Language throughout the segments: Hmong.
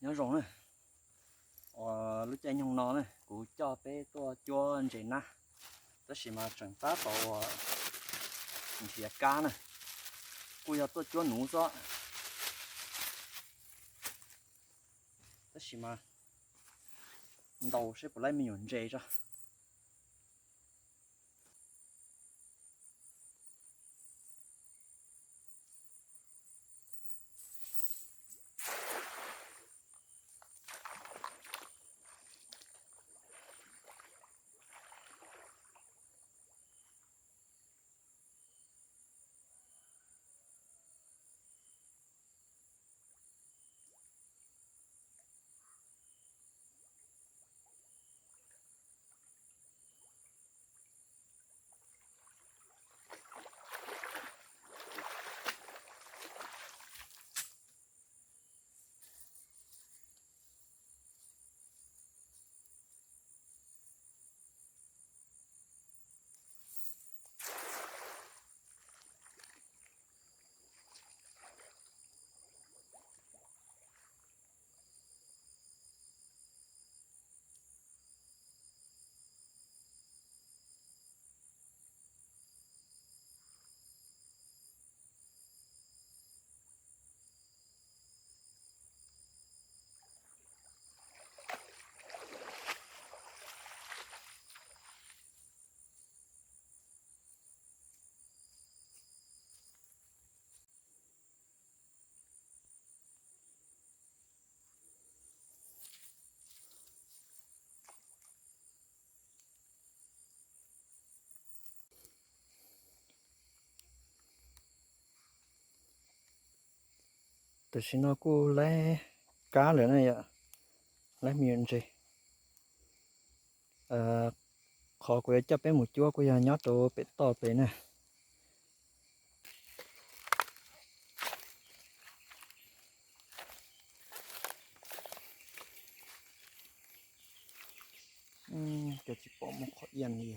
Nyob zoo na, uas lub caij nyoog no na kuv coj peb tuaj cuab ntses nab, tab sis mas tseem tab tom uas nrhiav kab na, kuj yog tuaj cuab nuv xwb, tab sis mas ntaus seb puas laib me nyuam ntses tso. Tam sim no kuj laib kab lawm na yom, laib me nyuam ntses. Qhov kuv yuav coj peb mus cuab kuj yog nyob rau pem toj pem na. Cov tsis pom muaj qhov iab li.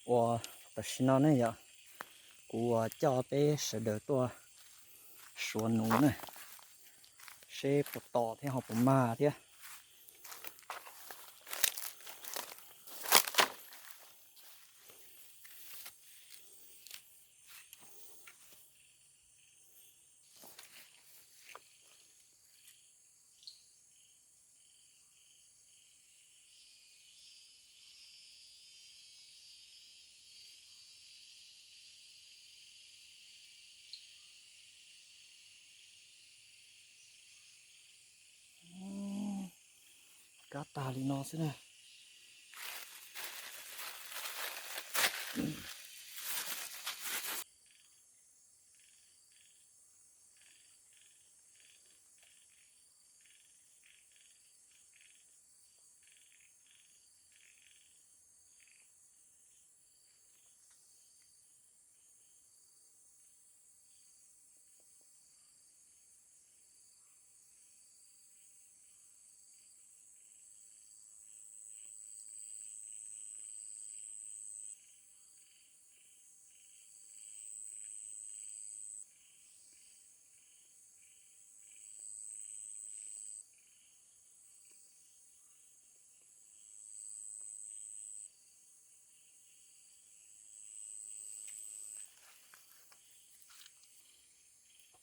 Ua tam sim no ne yom, kuv coj peb sawv daws tuaj suav nuv na, seb puas tom thiab ho puas mag thiab. Kab tag li no xwb na.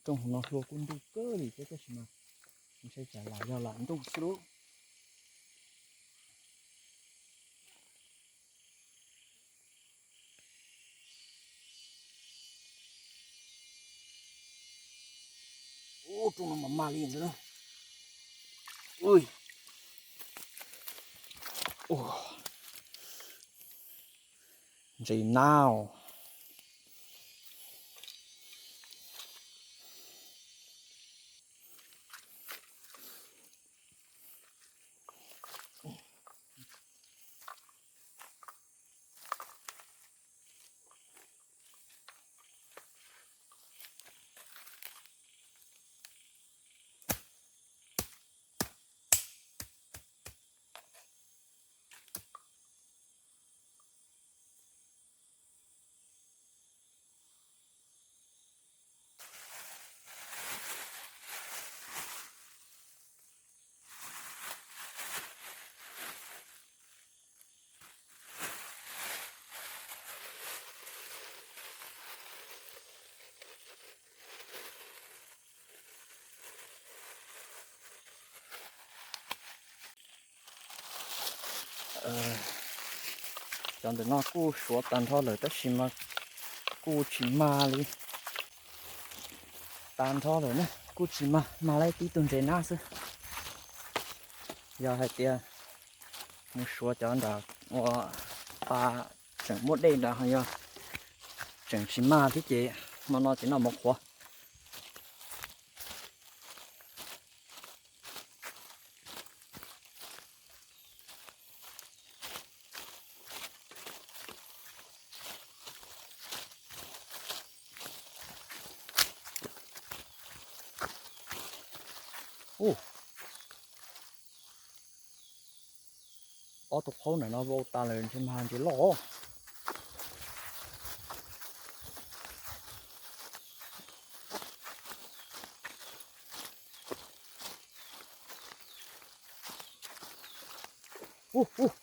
Rooj no hlua kuj ntuj kawg li thiab tab sis mas ntshe tsam lam yog lam ntuj xwb lub. Ub, rooj no mas mag li ntawd na. Ui. Ntse nab. Cov ntawm no kuj suav tag nrho lawm tab sis mas kuj tsis mag li. Tag nrho lawm na, kuj tsis mag, mag li tib tug ntse nab xwb. Yog hais tias mus suav cov nram ua pa tseem muaj dej nrad ho yog tseem tsis mag thiab ces hmo no ces noj mov qhuav. Ub, ob tug qhaub ntawm no vau tas lawm ntshe mag ntses loj. Ub, ub.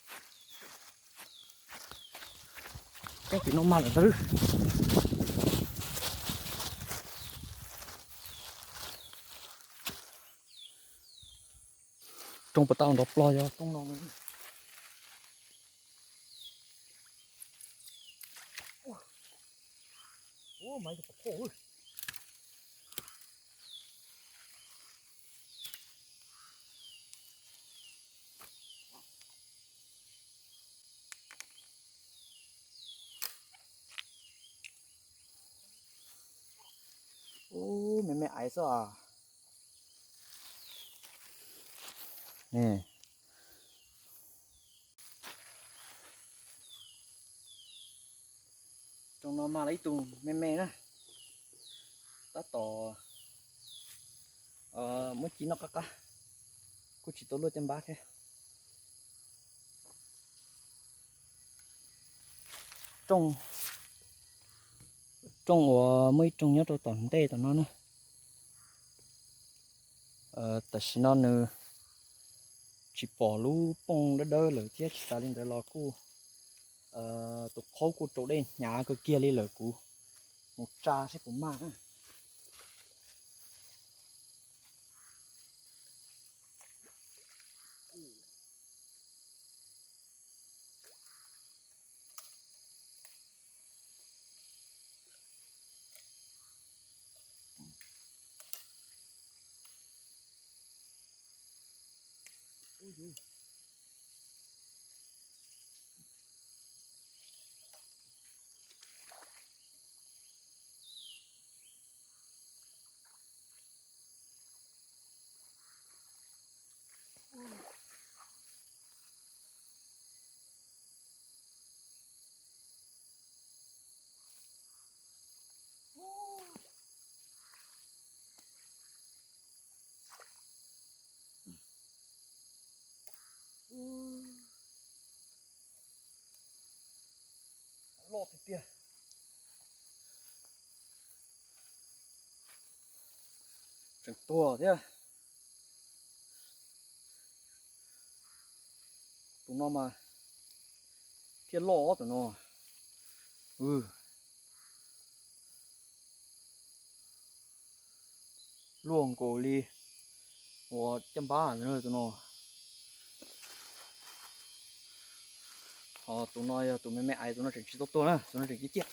Kab tim no mag lawm ntag. Rooj puas tau nrov plog yog rooj no. Ub, me me aiv xwb as. Rooj no mag lawm ib tug me me na. Tab tom muab ci noj qab qab, kuj tsis tau luaj caj npab thiab. Rooj, rooj uas muaj ib rooj nyob rau tom ntej tom no na. Tam sim no nws tsis pom lub pooj dawb dawb lawm thiab, tsis tas li ntawd los kuj tus qhaub kuj rau dej hnyav kawg kiag li lawm, kuv mus tsa seb puas mag na. Loj tiag tiag. Tseem tuag thiab. Tus no mas thiaj loj tus no. Luaj nkaus li uas caj npab tus no. Ho tus no yog tus me me ais, tus no tseem tsis tau tuag na, tus no tseem ciaj ciaj.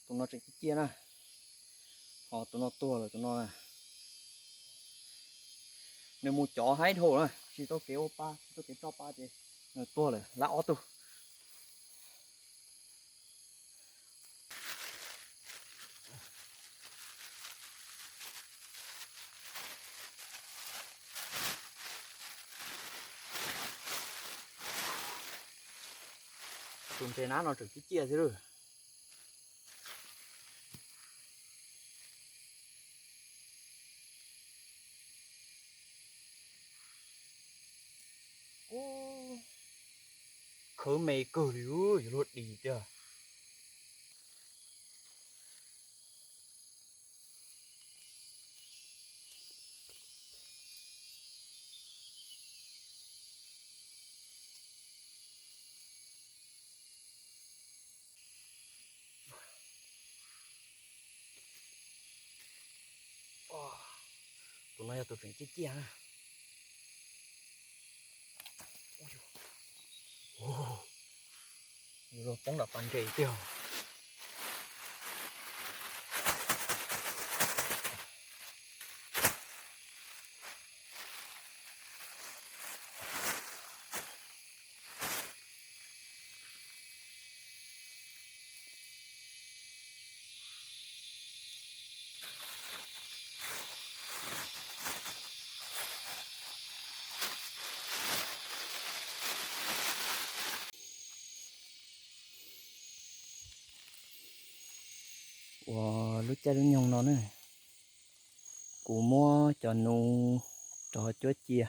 Tus no tseem ciaj ciaj na. Ho tus no tuag lawm, tus no nws mus cov haib dhau na, tsis tau kev ua pa, tsis tau kev tso pa ces nws tuag lawm lab ob tug. Tus ntses nab no tseem ciaj ciaj xwb lawm. Khawb me kawg li, yuav luag dim tiag. Tus no yog tus tseem ciaj ciaj na. Yuav luag poob nram pas ntses tiag. Uas lub caij lub nyoog no ne, kuv muab cov nuv rov cuab cia,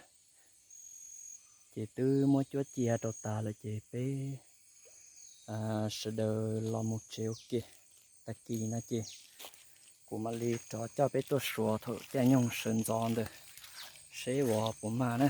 ces twb muab cuab cia rau tas lawm ces peb sawv daws los mus tsev ua ke. Tag kis no ces kuv mam li rov coj peb tuaj suav thaum caij nyoog sawv ntxov ntawd seb uas puas mag na.